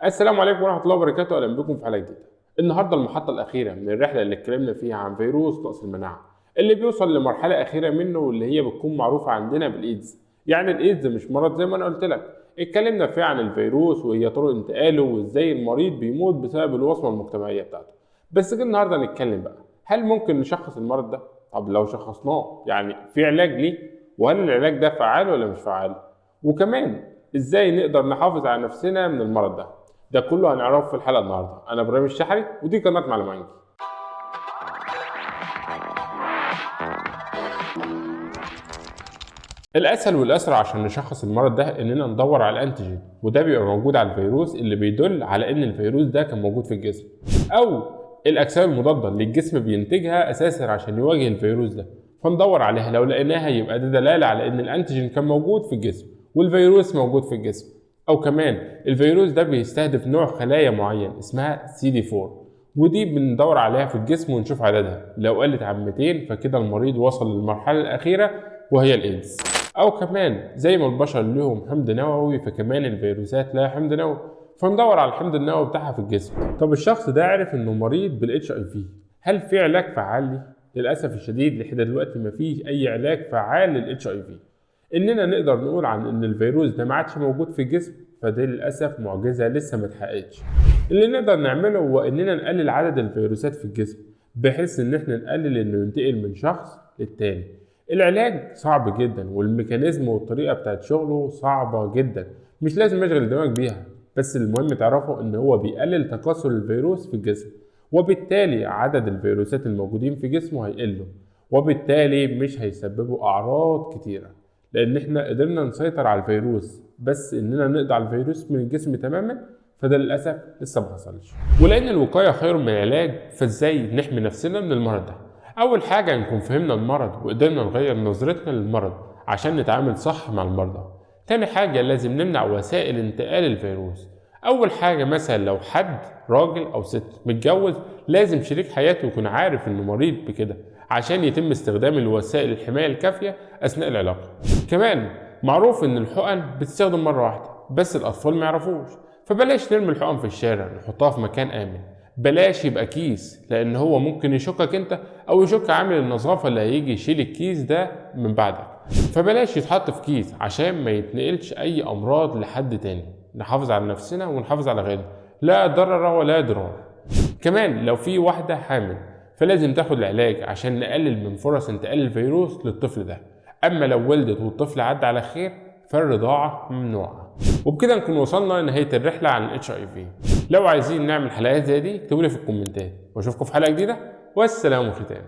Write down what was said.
السلام عليكم ورحمة الله وبركاته، اهلا بكم في حلقة جديدة. النهارده المحطة الاخيرة من الرحلة اللي اتكلمنا فيها عن فيروس نقص المناعة اللي بيوصل لمرحلة اخيرة منه واللي هي بتكون معروفة عندنا بالايدز. يعني الايدز مش مرض زي ما انا قلت لك، اتكلمنا فيه عن الفيروس وهي طرق انتقاله وازاي المريض بيموت بسبب الوصمة المجتمعية بتاعته. بس جه النهارده نتكلم بقى، هل ممكن نشخص المرض ده؟ طب لو شخصناه يعني في علاج ليه؟ وهل العلاج ده فعال ولا مش فعال؟ وكمان ازاي نقدر نحافظ على نفسنا من المرض ده؟ ده كله هنعرفه في الحلقة النهارده. انا ابراهيم الشحري ودي قناة معلومانجي. الاسهل والاسرع عشان نشخص المرض ده اننا ندور على ال antigen، وده بيبقى موجود على الفيروس اللي بيدل على ان الفيروس ده كان موجود في الجسم، او الاجسام المضادة اللي الجسم بينتجها اساسا عشان يواجه الفيروس ده، فندور عليها. لو لقيناها يبقى ده دلالة على ان ال antigen كان موجود في الجسم والفيروس موجود في الجسم. او كمان الفيروس ده بيستهدف نوع خلايا معين اسمها سي دي 4، ودي بندور عليها في الجسم ونشوف عددها. لو قلت عن 200 فكده المريض وصل للمرحلة الاخيرة وهي الايدز. او كمان زي ما البشر لهم حمض نووي فكمان الفيروسات لها حمض نووي، فندور على الحمض النووي بتاعها في الجسم. طب الشخص ده عرف انه مريض بال HIV، هل في علاج فعال ليه؟ للاسف الشديد لحد دلوقتي مفيش اي علاج فعال لل HIV. اننا نقدر نقول عن ان الفيروس ده ما عادش موجود في الجسم فدي للاسف معجزه لسه ما اتحققتش. اللي نقدر نعمله هو اننا نقلل عدد الفيروسات في الجسم بحيث ان احنا نقلل انه ينتقل من شخص للتاني. العلاج صعب جدا وال mechanism والطريقة بتاعت شغله صعبة جدا، مش لازم اشغل دماغك بيها، بس المهم تعرفه ان هو بيقلل تكاثر الفيروس في الجسم، وبالتالي عدد الفيروسات الموجودين في جسمه هيقلوا، وبالتالي مش هيسببوا اعراض كتيرة، لان احنا قدرنا نسيطر على الفيروس. بس اننا نقضي على الفيروس من الجسم تماما فده للاسف لسه ما حصلش. ولان الوقاية خير من العلاج، فازاي نحمي نفسنا من المرض ده؟ اول حاجة نكون فهمنا المرض وقدرنا نغير نظرتنا للمرض عشان نتعامل صح مع المرضى. تاني حاجة لازم نمنع وسائل انتقال الفيروس. اول حاجة مثلا لو حد راجل او ست متجوز لازم شريك حياته يكون عارف انه مريض بكده عشان يتم استخدام الوسائل الحماية الكافيه اثناء العلاقة. كمان معروف ان الحقن بتستخدم مرة واحدة بس الاطفال ما يعرفوش، فبلاش نرمي الحقن في الشارع، نحطها في مكان امن. بلاش يبقى كيس لان هو ممكن يشكك انت او يشك عامل النظافة اللي هيجي يشيل الكيس ده من بعدك، فبلاش يتحط في كيس عشان ما يتنقلش اي امراض لحد تاني. نحافظ على نفسنا ونحافظ على غيرنا، لا ضرر ولا ضرار. كمان لو في واحدة حامل فلازم تاخد العلاج عشان نقلل من فرص انتقال الفيروس للطفل ده. اما لو ولدت والطفل عدى على خير فالرضاعه ممنوعة. وبكده نكون وصلنا لنهاية الرحلة عن ال HIV. لو عايزين نعمل حلقات زي دي اكتبوا لي في الكومنتات، واشوفكم في حلقة جديدة، والسلام ختام.